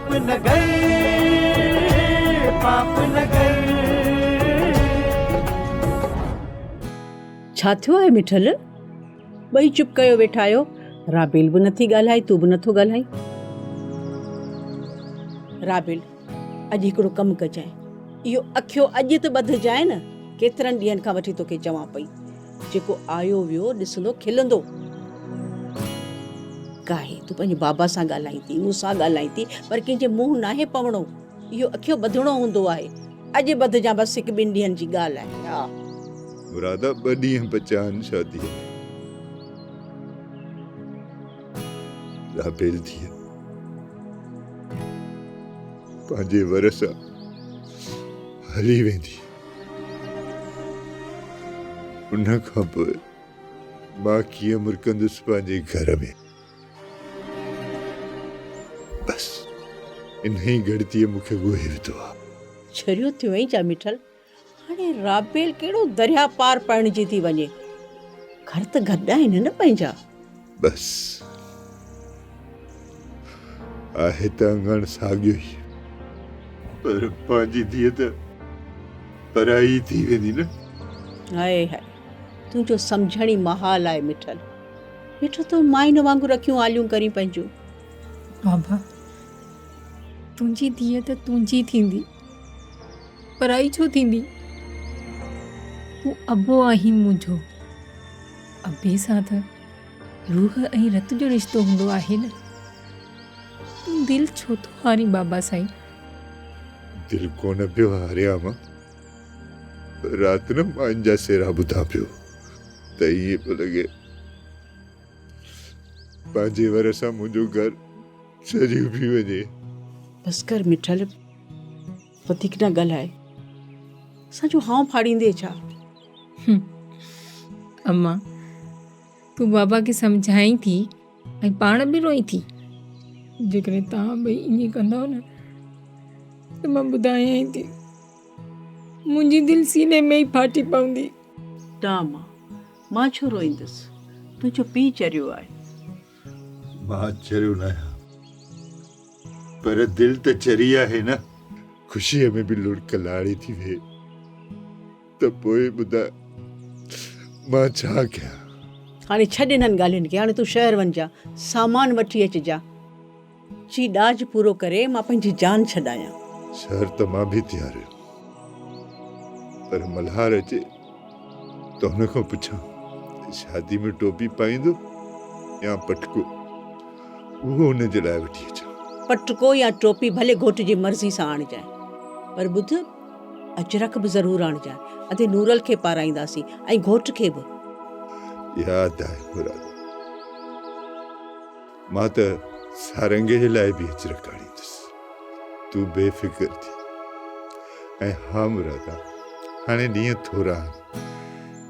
پاپ نگر پاپ نگر. ڇا ٿيو آهي مٺل؟ ٻئي چپ ڪيو ويٺا آهيو. رابيل به نٿي ڳالهائي تون به نٿو ڳالهائين. رابيل اڄ هڪڙو ڪم ڪجانء. اهو اکيو اڄ ته ٻڌجانء نه. ڪيترن ڏينهن کان وٺي توکي چوان پئي. جيڪو آيو ويو ڏسندو کلندو. ڪاهي تون پنهنجي بابا سان ڳالهائين ٿي، مون سان ڳالهائين ٿي پر ڪنهن جي منهن ناهي پوڻو. اهو اکيو ٻڌڻو هوندو آهي. اڄ ٻڌجان بس هڪ ٻن ڏينهن جي ڳالهه آهي. ها. مرادا ٻه ڏينهن بچيا آهن شاديء ۾. رابيل ڌيء پنهنجي ور سان هلي ويندي. ان کان پوء مان ڪيئن مرڪندس پنهنجي گهر ۾. بس انهيء گهڙتيء مون کي ڳوهي وڌو آ. ڇريو ٿيو آهين ڇا مٺل؟ هاڻي رابيل ڪهڙو درياهه پار پرڻجي ٿي وڃي. گهر ته گڏ آهن نه پنهنجا. بس آهي ته اڱڻ ساڳيو ئي. پر پنهنجي ڌيء ته پرائي ٿي ويندي نه. هاء هاء تنهنجو سمجهڻ ئي محال آهي مٺل. ويٺو ٿو ماين وانگر اکيون آليون ڪرين پنهنجون. بابا تنهنجي ڌيء ته تنهنجي ٿيندي پرائي ڇو ٿيندي؟ تون ابو آهين منهنجو. ابي سان ته روح ۽ رت جو رشتو هوندو آهي نه. تون دل ڇو ٿو هارين بابا سائين؟ دل ڪونه پيو هاريان مان. رات نه ماين جا سهرا ٻڌان پيو ته ائين پيو لڳي پنهنجي ور سان منهنجو گهر سريو پي وڃي. بس ڪر مٺل وڌيڪ نه ڳالهاء اسان جو هانء ڦاڙيندي ڇا؟ امان تون بابا کي سمجهائين ٿي ۽ پاڻ به روئين ٿي. جيڪڏهن توهان ٻئي ائين ڪندؤ نه ته مان ٻڌايان ئي ٿي منهنجي دل سيني ۾ ئي ڦاٽي پوندي. نه امان مان ڇو روئيندس تنهنجو پيء چريو آهي. مان چريو ناهيان پر دل ته چري آهي نه. خوشيء ۾ به لڙڪ لاڙي ٿي ويهي. ته پوء ٻڌاء مان ڇا ڪيان؟ هاڻي ڇڏ انهن ڳالهين کي، هاڻي تون شهر وڃجان، سامان وٺي اچجان. جي ڏاج پورو ڪري مان پنهنجي جان ڇڏايان. شهر ته مان به تيار هيم، پر ملهار اچي ته هن کان پڇان ته شادي ۾ ٽوپي پائيندو يا پٽڪو، اهو هن جي لاء وٺي اچان. پٽڪو يا ٽوپي ڀلي گهوٽ جي مرضي سان آڻجانء، پر ٻڌ! اجرڪ به ضرور آڻجانء. ادي نورل کي پارائينداسين ۽ گهوٽ کي به. ياد آهي مراد. مان ته سارنگ جي لاء به اجرڪ آڻيندس. تون بي فڪر ٿي. ۽ ها مراد هاڻي ڏينهن ٿورا آهن.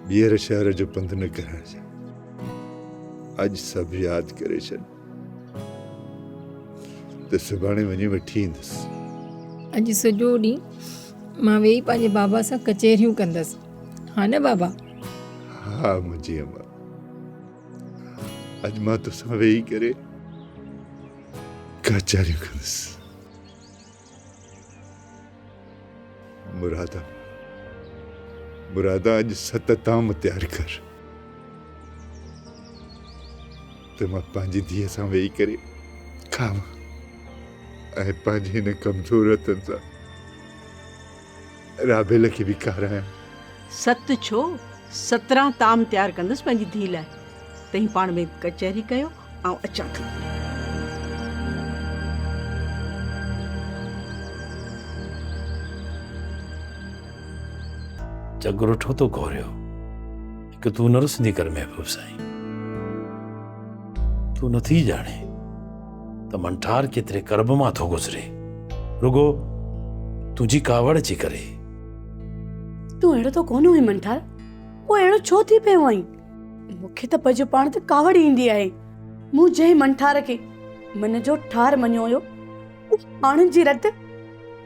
ٻيهر شهر جو پنڌ نه ڪرائجانء. اڄ سڀ ياد ڪري ڇڏ. ته سڀاڻي وڃي وٺي ايندس. اڄ سڄو ڏينهن مان ويهي پنهنجي بابا سان ڪچهريون ڪندس. ها نه بابا؟ ها منهنجي امان. اڄ مان توسان ويهي ڪري ڪچهريون ڪندس. مرادا مرادا اڄ ست طعام تيار ڪر ته مان پنهنجي ڌيء سان ويهي ڪري کاوان ۽ پنهنجي هن ڪمزور هٿن سان رابيل کي به کارايان. ست ڇو 17 طعام تيار ڪندس پنهنجي ڌيء لاء. تهين پاڻ ۾ ڪچهري ڪيو آئون اچان ٿي. جڳ رٺو تو گهوريو، هڪ تون نه رسندي ڪر محبوب سائين. تون نٿي ڄاڻين ته منٺار ڪيتري ڪرب مان ٿو گذري، رڳو تنهنجي ڪاوڙ جي ڪري. تون اهڙو ته ڪونه هئين منٺار، پوء اهڙو ڇو ٿي پيو آهين؟ مون کي ته پنهنجو پاڻ تي ڪاوڙ ايندي آهي. مون جنهن منٺار کي من جو ٺار مڃيو هيو، اهو ماڻهن جي رت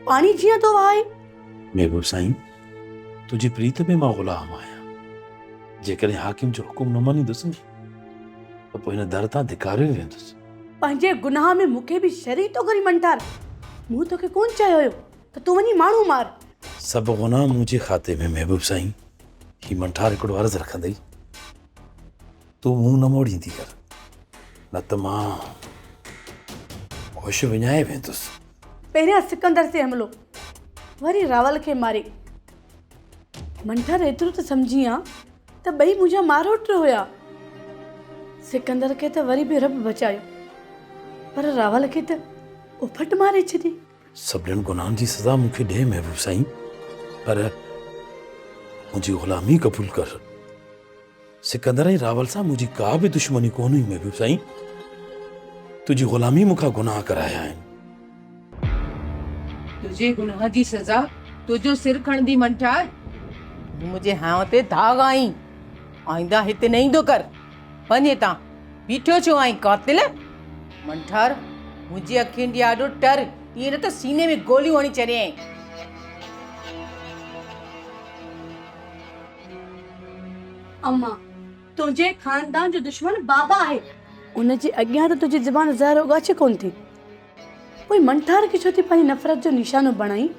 پاڻي جيان ٿو وهائي. محبوب سائين، تنهنجي پريت ۾ مان غلام آهيان. جيڪڏهن حاڪم جو حڪم نه مڃيندس ته پوء هن در تان ڌڪاريو ويندس. پنهنجي گناهه ۾ مون کي به شريڪ ٿو ڪرين منٺار. مون توکي ڪونه چيو هيو ته تون وڃي ماڻهو مار. سڀ گناهه منهنجي کاتي ۾ محبوب سائين، هي منٺار هڪڙو عرض رکندئي، تون منهن نه موڙيندي ڪر، نه ته مان هوش وڃائي ويندس. پهريان سڪندر تي حملو، وري راول کي ماري. منٺار ايترو ته سمجهي ها ته ٻئي منهنجا ماروٽ هيا. سڪندر کي ته وري به رب بچايو، پر راول کي ته اڦٽ ماري ڇڏي. سڀني گناهن جي سزا مون کي ڏي محبوب سائين، پر منهنجي غلامي قبول ڪر. سڪندر ۽ راول سان منهنجي ڪا به دشمني ڪونه هئي محبوب سائين، تنهنجي غلامي مون کان گناهه ڪرايا آهن. تنهنجي گناهه جي سزا تنهنجو سر کڻندي منٺار. تون منهنجي هانء تي داغ آهين. آئنده هتي نه ايندو ڪر. وڃ هتان. بيٺو ڇو آهين قاتل. منٺار منهنجي اکين جي آڏو ٽر، ائين نه ته سيني ۾ گوليون هڻي ڇڏيانء. اما، تنهنجي خاندان جو دشمن بابا آهي. ان جي اڳيان ته تنهنجي زبان زهر اوڳاڇي ڪونه ٿي. پوء منٺار کي ڇو ٿي پنهنجي نفرت جو نشانو بڻائين؟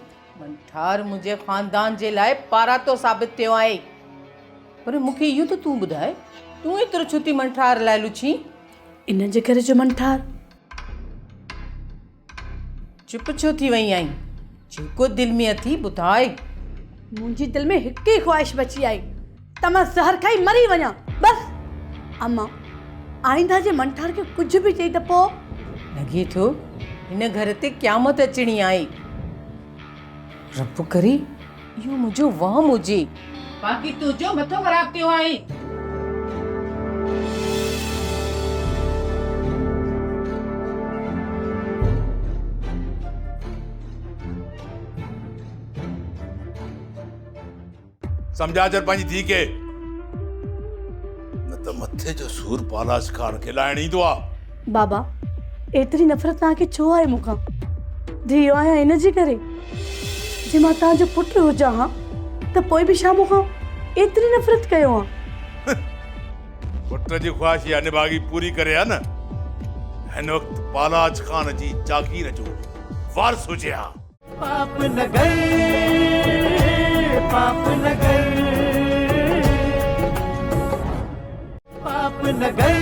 منٺار منهنجي خاندان جي لاء پاراتو ثابت ٿيو آهي. پر مون کي اهو ته تون ٻڌاء، تون ايترو ڇو ٿي منٺار لاء لڇين؟ ان جي ڪري جو منٺار. چپ ڇو ٿي وئي آهين؟ جيڪو دل ۾ اٿي ٻڌاء. منهنجي دل ۾ هڪ ئي خواهش بچي آهي ته مان زهر کائي مري وڃان بس. امان آئنده جي منٺار کي ڪجهه به چئي ته پوء. لڳي ٿو هن گهر تي قيامت اچڻي آهي. رب ڪري اهو منهنجو وهم هجي. باقي تنهنجو مٿو خراب ٿيو آهي. سمجهاء ڇڏ پنهنجي ڌيء کي، نه ته مٿي جو سور پالاش خان کي لاهڻ ايندو آ. بابا ايتري نفرت توهان کي ڇو آهي مون کان؟ ڌيء آهيان ان جي ڪري؟ جي مان توهان جو پٽ هجان ها ته پوء به ڇا مون کان ايتري نفرت ڪيو ها؟ پٽ جي خواهش اها نڀاڳي پوري ڪري ها نه، هن وقت بالاچ خان جي جاگير جو وارث هجي ها. پاپ نگر پاپ نگر پاپ نگر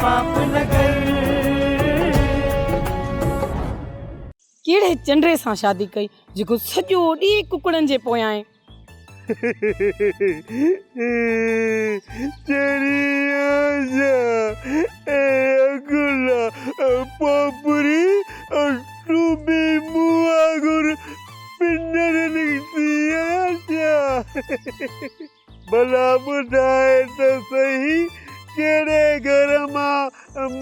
پاپ نگر. ڪهڙي چنڊي سان شادي ڪئي جيڪو سڄو ڏينهن ڪڪڙن جي پويان آهي. ڀلا ٻڌاء ته سهي ڪهڙي گهر مان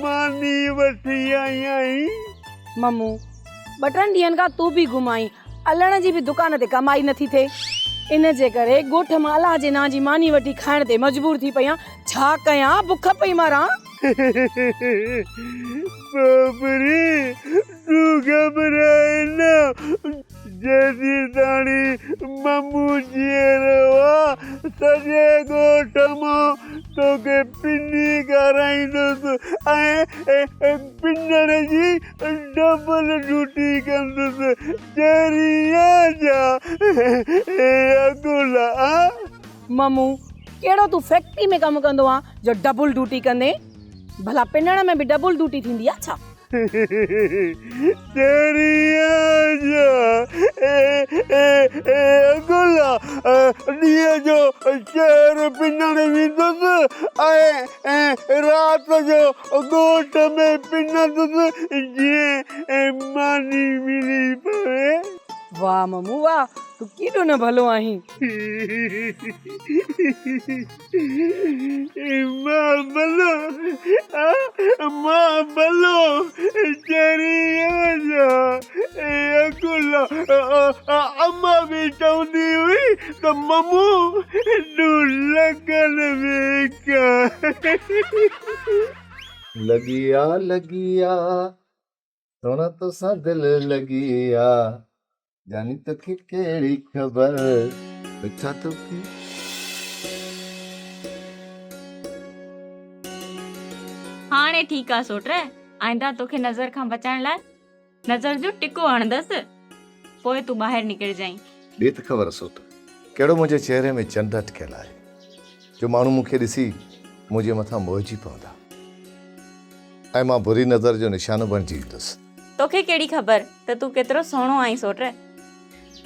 ماني وٺي آئي آهين؟ ممو، ٻه ٽن ڏينهن کان تون به گم آهين. الڻ جي به دڪان تي ڪمائي نٿي ٿئي. ان جي ڪري ڳوٺ مان الله جي نانء جي ماني وٺي کائڻ تي مجبور ٿي پئي آهيان. ڇا ڪيان، بک پئي مران. ٻوپري، تون گهٻراء نه. جيسين تاڻي ممو جيئرو آ، سڄي ڳوٺ مان توکي پني کارائيندس ۽ پنڻ جي ڊبل ڊيوٽي ڪندس. چريا جا اگلا. ممو، ڪهڙو تون فيڪٽري ۾ ڪم ڪندو آن جو ڊبل ڊيوٽي ڪندين؟ ڀلا پنڻ ۾ به ڊبل ڊيوٽي ٿيندي آ ڇا؟ چريا جا اگلا، ڏينهن جو شهر پنڻ ويندس ۽ رات جو ڳوٺ ۾ پنندس جيئن ماني ملي پوي. واهه ممو واهه، تون ڪيڏو نه ڀلو آهين. مان ڀلو مان ڀلو چريا جا اگلا. اما به چوندي هئي ته ممو تون لگن ۾ ڪر. لڳي آ لڳي آ سهڻا توسان دل لڳي آ جاني توکي ڪهڙي خبر ڇا توکي. هاڻي ٺيڪ آ سوٽ، آئنده توکي نظر کان بچائڻ لاء نظر جو ٽڪو هڻندس، پوء تون ٻاهر نڪرجانء. ڏي ته خبر سوٽ، ڪهڙو منهنجي چهري ۾ چنڊ اٽڪيل آهي، جو ماڻهو مون کي ڏسي منهنجي مٿان موهجي پوندا ۽ مان بري نظر جو نشانو بڻجي ويندس. توکي ڪهڙي خبر ته تون ڪيترو سهڻو آهين سوٽ.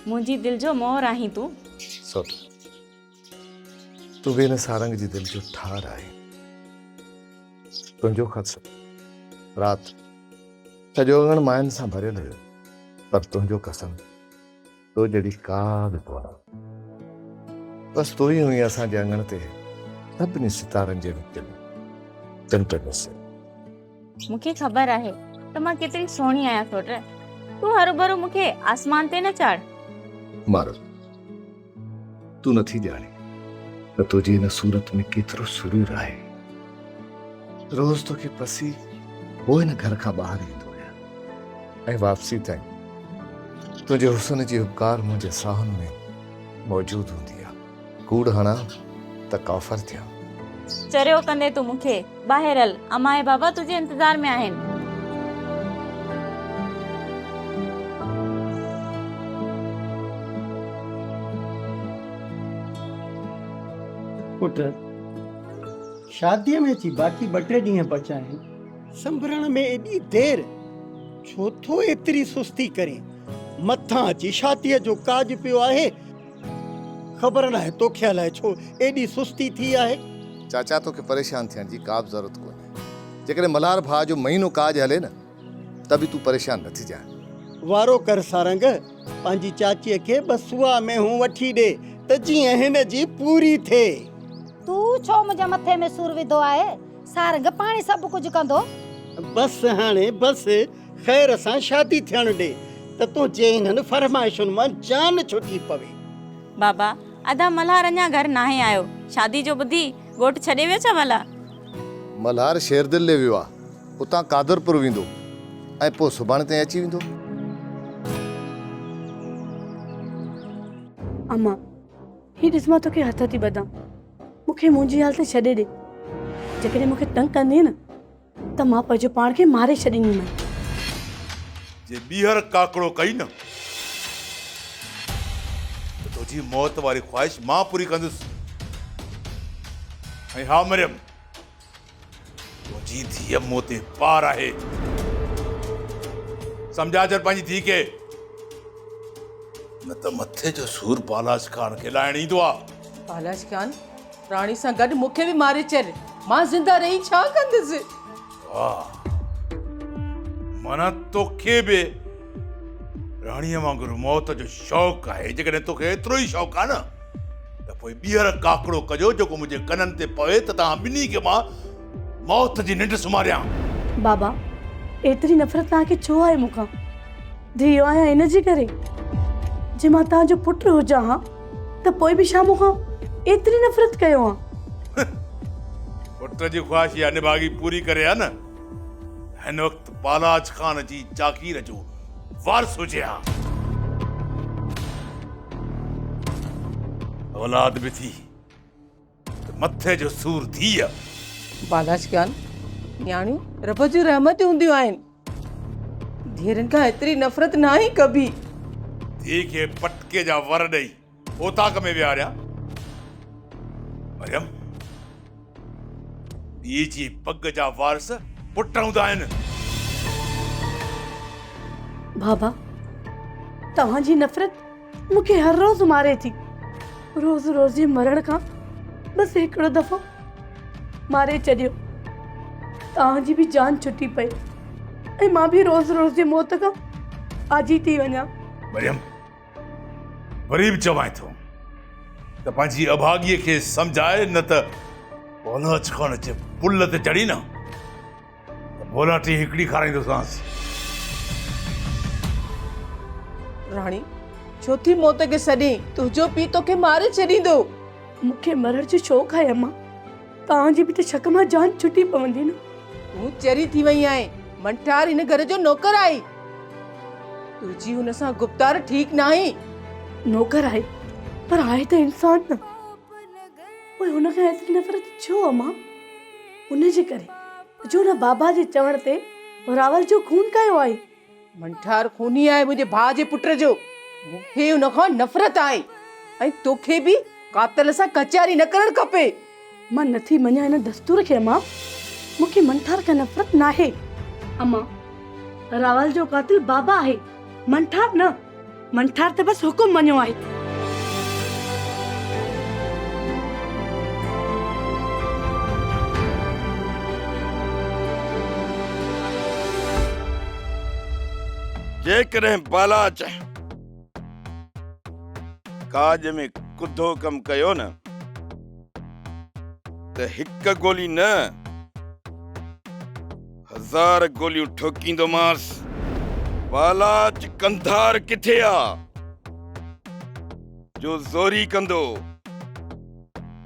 منهنجي دل جو مور آهين تون. سوٽ، تون به هن سارنگ جي دل جو ٺار آهين. تنهنجو خط رات سڄو اڱڻ ماين سان ڀريل هيو، پر تنهنجو قسم تو جهڙي ڪا به ڪونه. بس تون ئي هئين اسان جي اڱڻ تي سڀني ستارن جي وچ ۾ چنڊ ڏسي. مون کي خبر آهي ته مان ڪيتري سهڻي آهيان سوٽ. تون هروڀرو مون کي آسمان تي نه چاڙهه. مارو، تون نٿي ڄاڻين ته تنهنجي هن صورت ۾ ڪيترو سرور آهي. روز توکي پسي پوء هن گهر کان ٻاهر ايندو آهيان ۽ واپسي تائين تنهنجي حسن جي هٻڪار منهنجي ساهن ۾ موجود هوندي آهي. ڪوڙ هڻان ته ڪافر ٿيان. چريو ڪندين تون مون کي. ٻاهر هل، امان ۽ بابا تنهنجي انتظار ۾ آهن. پٽ، شاديء ۾ اچي باقي ٻه ٽي ڏينهن بچا آهن. سنڀرڻ ۾ ايڏي دير، ڇو ٿو ايتري سستي ڪرين؟ مٿان اچي شاديء جو ڪاڄ پيو آهي. خبر ناهي توکي الائي ڇو ايڏي سستي ٿي آهي. چاچا توکي پريشان ٿيڻ جي ڪا به ضرورت ڪونهي. جيڪڏهن ملهار ڀاء جو مهينو ڪاڄ هلي نه ته به تون پريشان نه ٿجانء. وارو ڪر سارنگ، پنهنجي چاچيء کي ٻه سوا مينهون وٺي ڏي ته جيئن هن جي پوري ٿئي. تون ڇو منهنجي مٿي ۾ سور وڌو آهي؟ سارنگ پاڻهي سڀ ڪجهه ڪندو. بس هاڻي بس، خير سان شادي ٿيڻ ڏي ته تنهنجي انهن فرمائشن مان جان ڇٽي پوي. بابا، ادا ملهار اڃا گهر ناهي آيو. شادي جو ٻڌي ڳوٺ ڇڏي ويو ڇا ڀلا؟ ملهار شيردل ڏي ويو آ. اتان قادرپور ويندو ۽ پوء سڀاڻي تائين اچي ويندو. امان، هي ڏس مان توکي هٿ ٿي ٻڌان. مون کي منهنجي حال تي ڇڏي ڏي. جيڪڏهن مون کي تنگ ڪندين نه ته مان پنهنجو پاڻ کي ماري ڇڏينديمانء. جي ٻيهر ڪاڪڙو ڪئي نه ته تنهنجي موت واري خواهش مان پوري ڪندس. ۽ ها مريم، تنهنجي ڌيء مون تي پار آهي. سمجهائي ڇڏ پنهنجي ڌيء کي، نه ته مٿي جو سور بالاچ خان کي لاهڻ ايندو آ. بالاچ خان، راڻي سان گڏ مون کي به ماري ڇڏ، مان زنده رهي ڇا ڪندس؟ واهه، معنيٰ توکي به راڻيء وانگر موت جو شوق آهي. جيڪڏهن توکي ايترو ئي شوق آهي نه ته پوء ٻيهر ڪاڪڙو ڪجو جيڪو منهنجي ڪنن تي پوي ته توهان ٻنهي کي مان موت جي ننڊ سمهاريان. بابا، ايتري نفرت توهان کي ڇو آهي مون کان؟ ڌيء آهيان ان جي ڪري؟ جي مان توهان جو پٽ هجان ها ته پوء به ڇا مون کان ايتري نفرت ڪيو ها؟ پٽ جي خواهش اها نڀاڳي پوري ڪري ها نه ته هن وقت بالاچ خان جي جاگير جو وارث هجي ها. اولاد به ٿي ته مٿي جو سور ڌيء. بالاچ خان، نياڻيون رب جون رحمتون هونديون آهن. ڌيئرن کان ايتري نفرت ناهي ڪبي. ڌيء کي پٽڪي جا ور ڏئي اوطاق ۾ ويهاريان. مريم، پيء جي پڳ جا وارث پٽ هوندا آهن. بابا، توهان جي نفرت مون کي هر روز ماري ٿي. روز روز جي مرڻ کان بس هڪڙو دفعو ماري ڇڏيو. توهان جي به جان ڇٽي پئي ۽ مان به روز روز جي موت کان آجي ٿي وڃان. مريم، وري به چوانء ٿو ته پنهنجي اڀاڳيء کي سمجهاء نه ته بالاچ خان جي پل تي چڙهي نه ته بولاٽي هڪڙي کارائيندوسانس. راڻي، ڇو ٿي موت کي سڏين؟ تنهنجو پيء توکي ماري ڇڏيندو. مون کي مرڻ جو شوق آهي امان. توهان جي به ته شڪ مان جان ڇٽي پوندي نه. تون چري ٿي وئي آهين. منٺار هن گهر جو نوڪر آهي. تنهنجي هن سان گفتار ٺيڪ ناهي. نوڪر آهي پر آهي ته انسان نه. پوء هن کان ايتري نفرت ڇو امان؟ ان جي ڪري جو هن بابا جي چوڻ تي راول جو خون ڪيو آهي. منٺار خوني آهي منهنجي ڀاء جي پٽ جو. مون کي ان کان نفرت آهي ۽ توکي به قاتل سان ڪچهري نه ڪرڻ کپي. مان نٿي مڃان ان دستور کي امان. مون کي منٺار کان نفرت ناهي. امان، راول جو قاتل بابا آهي، منٺار نه. منٺار ته بس حڪم مڃيو آهي. جيڪڏهن بالاچ ڪاڄ ۾ ڪڌو ڪم ڪيو نه ته هڪ گولي نه هزار گوليون ٺوڪيندومانس. بالاچ ڪنڌار ڪٿي آ جو زوري ڪندو،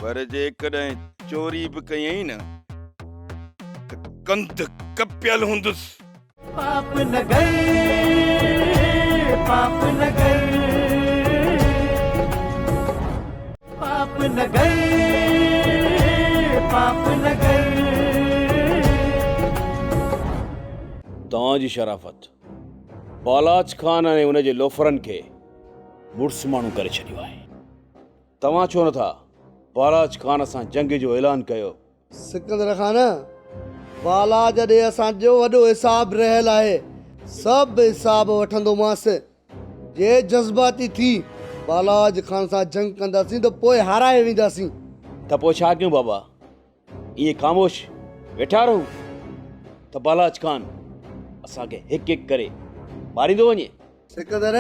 پر جيڪڏهن چوري به ڪيائين نه ته ڪنڌ ڪپيل هوندس. پاپ نگر پاپ نگر پاپ نگر پاپ نگر. توهان جي شرافت بالاچ خان ۽ ان جي لوفرن کي مڙس ماڻهو ڪري ڇڏيو آهي. توهان ڇو نٿا بالاچ خان سان جنگ جو اعلان ڪيو؟ سڪندر خان، بالاچ ڏي اسان جو وڏو حساب رهيل آهي، سڀ حساب وٺندومانس. جي جذباتي ٿي بالاچ خان سان جنگ ڪنداسين ته پوء هارائي وينداسين. ته پوء ڇا ڪيون بابا؟ ائين خاموش ويٺا رهون ته بالاچ خان اسان کي هڪ هڪ ڪري ماريندو وڃي؟ سڪندر،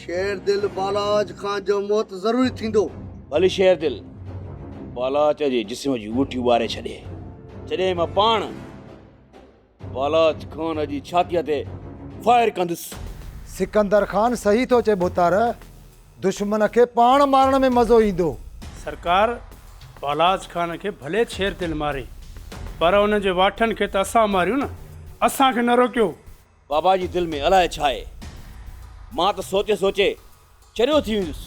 شير دل بالاچ خان جو موت ضروري ٿيندو. ڀلي شير دل بالاچ جي جسم جون ٻوٽيون ٻاري ڇڏي، جڏهن مان پاڻ بالاچ خان جي ڇاتيء تي فائر ڪندس. سڪندر خان صحيح ٿو چئي ڀوتار، دشمن کي پاڻ مارڻ ۾ مزو ايندو. سرڪار، بالاچ خان کي ڀلي شير دل ماري، پر ان جي واٺن کي ته اسان ماريون نه، اسان کي نه روڪيو. بابا جي دل ۾ الائي ڇا آهي. مان ته سوچي سوچي چريو ٿي ويندس.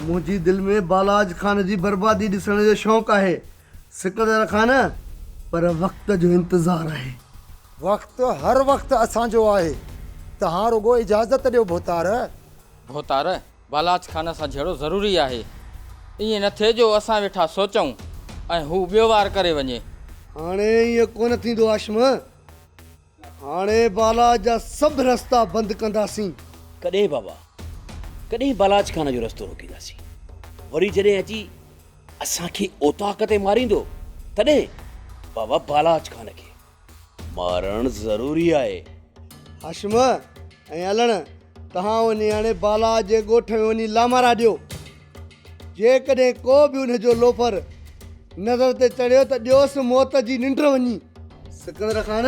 منهنجي دل ۾ بالاچ خان جي بربادي ڏسڻ جو شوق آهي سڪندر خان، پر وقت جو انتظار آهي. وقت هر وقت اسان جو آهي. توهان رڳو اجازت ڏيو ڀوتار. ڀوتار، بالاچ خان سان جهيڙو ضروري آهي. ائين نه ٿئي جو اسان ويٺا سوچون ۽ هو ٻيو وار ڪري وڃي. هاڻي ائين ڪونه ٿيندو هاشم. هاڻي بالاچ جا سڀ رستا بند ڪنداسين. ڪڏهن بابا، ڪڏهن بالاچ خان جو رستو روڪينداسين. وري جڏهن اچي اسان کي اوطاق تي ماريندو، تڏهن بابا بالاچ خان کي مارڻ ضروري آهي. هاشم ۽ علڻ، توهان وڃي هاڻي بالاچ جي ڳوٺ ۾ وڃي لامارا ڏيو. جيڪڏهن ڪو به ان جو لوفر نظر تي چڙهيو ته ڏيوس موت جي ننڊ وڃي. سڪندر خان،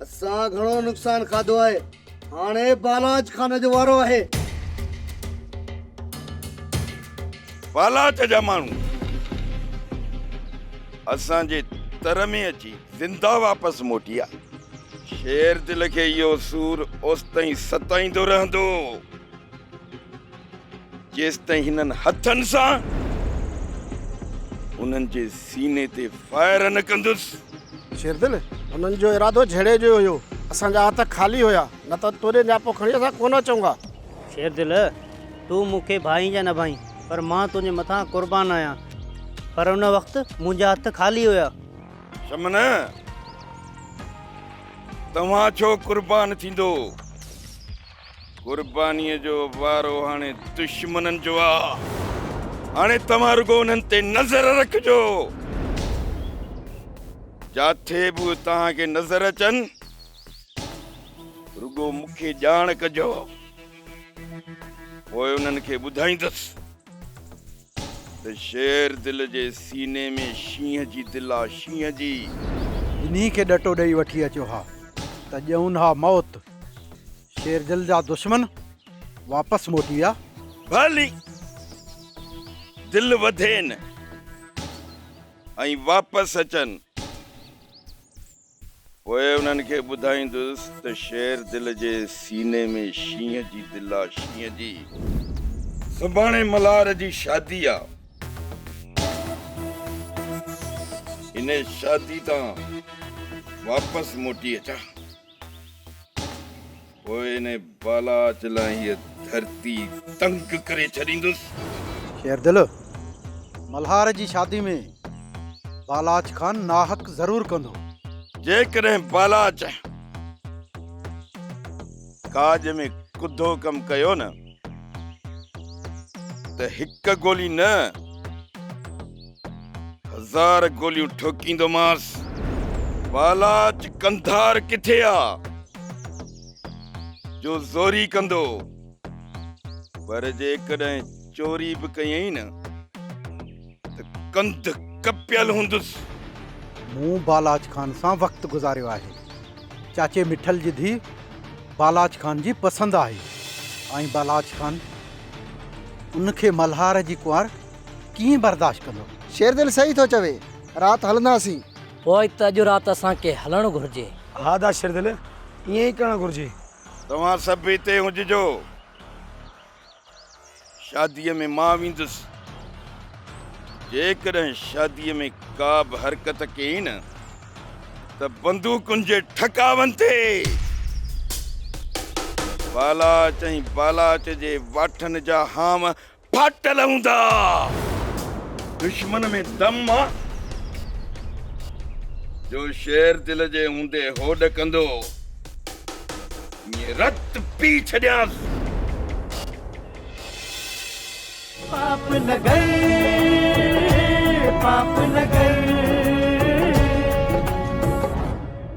اسان گهڻو نقصان کاڌو آهي، هاڻي بالاچ خان جو وارو آهي. بالاچ جا ماڻهو اسان جي تر ۾ اچي زنده واپس موٽي آ. شير دل کي اهو سور اوستائين ستائيندو رهندو. جيستائين هنن هٿن سان انهن جي سيني تي فائر نه ڪندس. شيردل، هنن جو ارادو جهيڙي جو هيو. اسان جا هٿ خالي هيا، نه ته توڏي نياپو کڻي اسان ڪونه اچون ها. شيردل، تون مون کي ڀانئين يا نه ڀانئين، پر مان تنهنجي مٿان قربان آهيان. پر ان وقت منهنجا هٿ خالي هيا. شمن، توهان ڇو قربان ٿيندو؟ قربانيء جو وارو هاڻي دشمنن جو آ. هاڻي توهان رڳو انهن تي نظر رکجو. جاٿي به اهي توهان کي نظر اچن، رڳو مون کي ڄاڻ ڪجو. پوء انهن کي ٻڌائيندس ته شير دل جي سيني ۾ شينهن جي دل آ، شينهن جي. ٻنهي کي ڏٽو ڏئي وٺي اچو ها ته ڄئون ها موت. شيردل جا دشمن واپس موٽي ويا. ڀلي دل وڌين ۽ واپس اچن، پوء انهن کي ٻڌائيندس ته شيردل جي سيني ۾ شينهن جي دل آ، شينهن جي. سڀاڻي ملهار جي شادي آ. ان شادي تان واپس موٽي اچان. پوء ان بالاچ لاء هيء ڌرتي تنگ ڪري ڇڏيندس. شيردل، ملهار جي شادي ۾ بالاچ خان ناحق ضرور ڪندو. جيڪڏهن بالاچ ڪاڄ ۾ ڪڌو ڪم ڪيو نه ته هڪ گولي نه هزار گوليون ٺوڪيندومانس. بالاچ ڪنڌار ڪٿي آ جو زوري ڪندو، پر جيڪڏهن چوري به ڪيائين نه ته ڪنڌ ڪپيل هوندس. مون بالاچ خان سان وقت گذاريو آهي. چاچي مٺل جي ڌيء بالاچ خان جي پسند آهي ۽ بالاچ خان ان کي ملهار جي ڪنوار ڪيئن برداشت ڪندو؟ شيردل صحيح ٿو چوي، رات هلنداسين. پوء ته اڄ رات اسان کي هلڻ گهرجي. ها ادا شيردل، ائين ئي ڪرڻ گهرجي. توهان سڀ هتي هججو. شاديء ۾ مان ويندس. جيڪڏهن شاديء ۾ ڪا به حرڪت ڪيئي نه ته بندوقن جي ٺڪاون تي بالاچ ۽ بالاچ جي واٺن جا هانء ڦاٽل هوندا. دشمن ۾ دم آ جو شير دل جي هوندي هوڏ ڪندو ائين رت پي ڇڏيانس. پاپ نگر پاپ نگر.